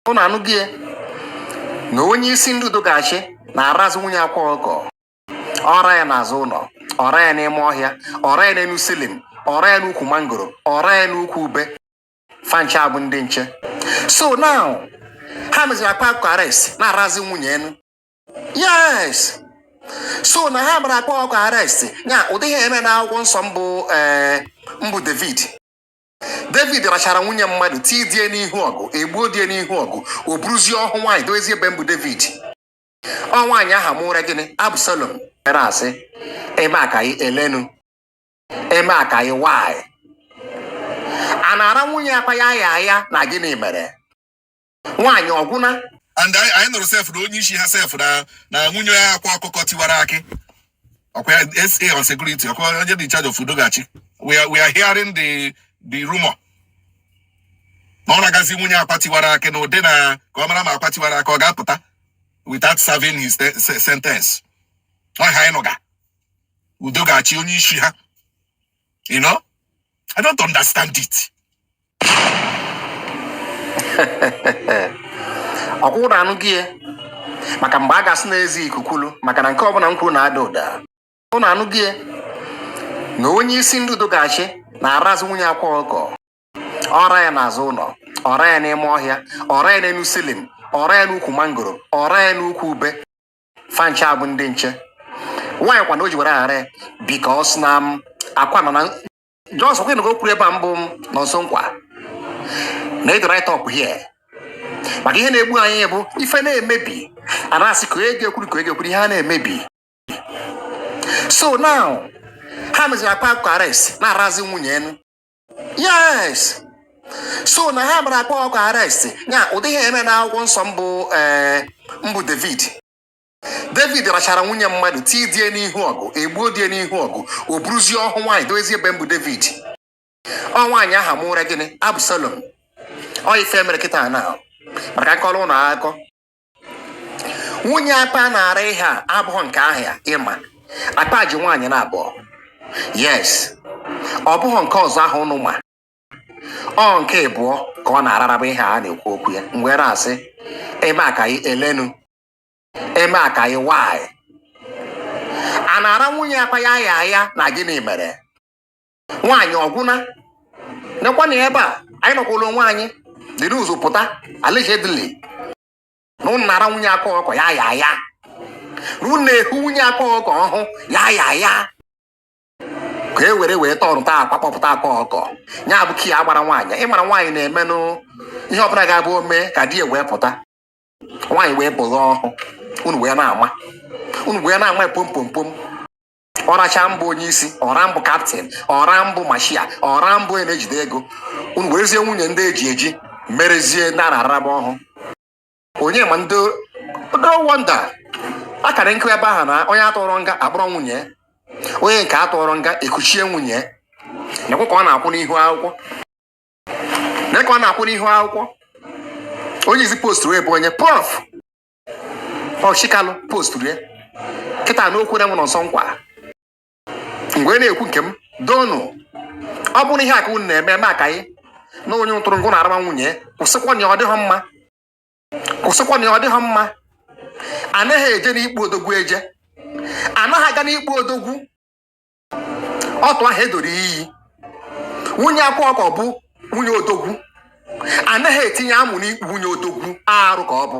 Ụnụ anụghị ya na onye isi ndị Udo Ga-achị na-arazị nwunye Akwa Ọkụkọ, ọra ya n'azụ ụlọ, ọra ya n'ime ọhịa, ọra ya n'elu ceiling, ọra ya n'ukwu mangoro, ọra ya n'ukwu ube. Fa ncha bụ ndị nche. So now ha meziri Akwa Ọkụkọ arrest, na-arazi nwunye enu. Yes, so na ha mere Akwa Ọkụkọ arrest ya. Ụdị ihe eme na akwụkwọ nsọ mbụ, ee, mbụ David. David rachara nwunye mmadụ, tii die n'ihu ọgụ, egbuo die n'ihu ọgụ, o buruzie ọhụ nwaanyị dozie ebe mbụ David. Ọ nwaanyị aha mụre gịnị? Absalom. Mere asị eme akaghị elenu, eme akaghị nwanyị a na-ara nwunye Akwa ya ya ya na gịnị mere nwaanyị ọgwụna. And anyị nụrụ sef na onye isi ha sef na nwunye ya Akwa Ọkụkọ Tiwara Akị, ọkwa ya SA on security, ọkwa onye dị in charge of Udo Ga-achị. We are hearing the rumor na ọ na-agazi nwunye Akwa Tiwara Akị na ụdị na ka ọ mara ma Akwa Tiwara Akị ọ ga-apụta without serving his sentence. Ọ ha anyị nụga Udo Ga-achị, onye isi ha. I don't understand it. Ọkwụrụ anụ gị ya maka mgbe a ga-asị n'ezi ikukwulu, maka na nke ọbụla m kwuru na-ada ụda. Ụnụ anụ gị ya na onye isi ndị Udo Ga-achị na-arazi nwunye Akwa Ọkụkọ, ọra ya n'azụ ụlọ, ọra ya n'ime ọhịa, ọra ya n'elu ceiling, ọra ya n'ukwu mangoro, ọra ya n'ukwu ube. Fa ncha bụ ndị nche. Nwaanyị kwa na o ji were ghara ya because na m akwa nọ na Johnson kwe na o kwuru ebe a mbụ m nọ nso nkwa na ịdị right up here, maka ihe na-egbu anyị bụ ife na-emebi a na-asị ka ego ekwuru, ka ego ekwuru ihe a na-emebi. So now ha meziri Akwa Ọkụkọ arrest, na-arazi nwunye enu. Yes, so na ha mere Akwa Ọkụkọ arrest ya. Ụdị ihe eme na akwụkwọ nsọ mbụ, ee, mbụ David. David rachara nwunye mmadụ, tii die n'ihu ọgụ, egbuo die n'ihu ọgụ, o buruzie ọhụ nwaanyị dozie ebe mbụ David. Ọ nwaanyị aha mụre gịnị? Absalom. Ọ ife mere kịta na maka nkọrọ ụlọ akọ nwunye Akpa na-ara ihe a abụghị nke ahụ ya. Ịma Akpa ji nwaanyị na abụọ. Yes, ọ bụghị nke ọzọ ahụ ụnụ ma, ọ nke ịbụọ ka ọ na-araraba ihe a na-ekwu okwu ya. Mgbe na-asị eme akaghị elenu, eme akaghị nwanyị a na-ara nwunye Akpa ya ya ya na gịnị mere nwaanyị ọgwụna. Nekwa na ebe a anyị nọkwara onwe anyị dị n'ụzọ pụta allegedly na ụnụ nara nwunye Akwa Ọkụkọ ya ya ya, na ụnụ na-ehu nwunye Akwa Ọkụkọ ọhụ ya ya ya, ka e were wee tọọ nta akwa kpọpụta Akwa Ọkụkọ ya bụ ki agbara nwaanyị. Ịmara nwaanyị na-emenụ ihe ọbụla ga-abụ ome ka di ya wee pụta, nwaanyị wee bụrụ ọhụ. Unu wee na-ama, unu wee na-ama pom pom pom. Ọracha mbụ onye isi, ọra mbụ captain, ọra mbụ marshal, ọra mbụ onye na-ejide ego. Unu werezie nwunye ndị eji eji merezie ndị a na-araraba ọhụ. Onye ma ndị no wonder akara nkụ ebe ahụ na onye atụrụ nga akpọrọ nwunye, onye nke atụrụ nga ekuchie nwunye. Nekwa ka ọ na-akwụ n'ihu akwụkwọ, ne ka ọ na-akwụ n'ihu akwụkwọ. Onye izi posturu ebe onye prof Ọchikalụ posturu ya kịta n'okwu na m nọ nso nkwa mgbe na-ekwu nke m donu. Ọ bụrụ ihe aka unu na-eme eme aka anyị na onye ntụrụ ngụ na-arama nwunye, kwụsịkwa na ọ dịghọ mma, kwụsịkwa na ọ dịghọ mma. Anaghị eje n'ikpu odogwu, eje anaghị aga n'ikpu odogwu. Ọtụ ahụ edoro iyi nwunye Akwa Ọkụkọ bụ nwunye odogwu. Anaghị etinye amụ n'ikpu nwunye odogwu, arụ ka ọ bụ,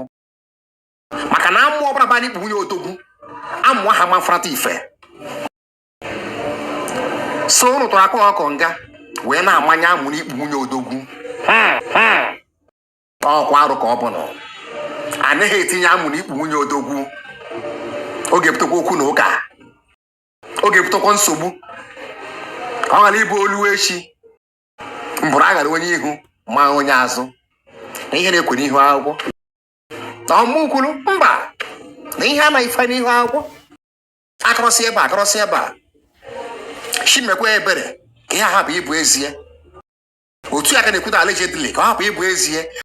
maka na amụ ọbụla ba n'ikpu nwunye odogwu, amụ aha ma mfrata ife. So ụnụ tụrụ Akwa Ọkụkọ nga wee na-amanye amụ n'ikpu nwunye odogwu. Ọkwa arụ ka ọ bụ nọ. Anaghị etinye amụ n'ikpu nwunye odogwu. Ọ ga-ebutekwa okwu na ụka, ọ ga-ebutekwa nsogbu, ka ọ ghara ịbụ olu echi mbụrụ aghara onye ihu ma onye azụ na ihe na-ekwe n'ihu akwụkwọ na ọmụ kwuru mba na ihe anaghị ife n'ihu akwụkwọ. Akọrọsị ebe a, akọrọsị ebe a, chimekwa ebere ka ihe hapụ ịbụ ezie. Otu aka na-ekwuta allegedly ka ọ hapụ ịbụ ezie.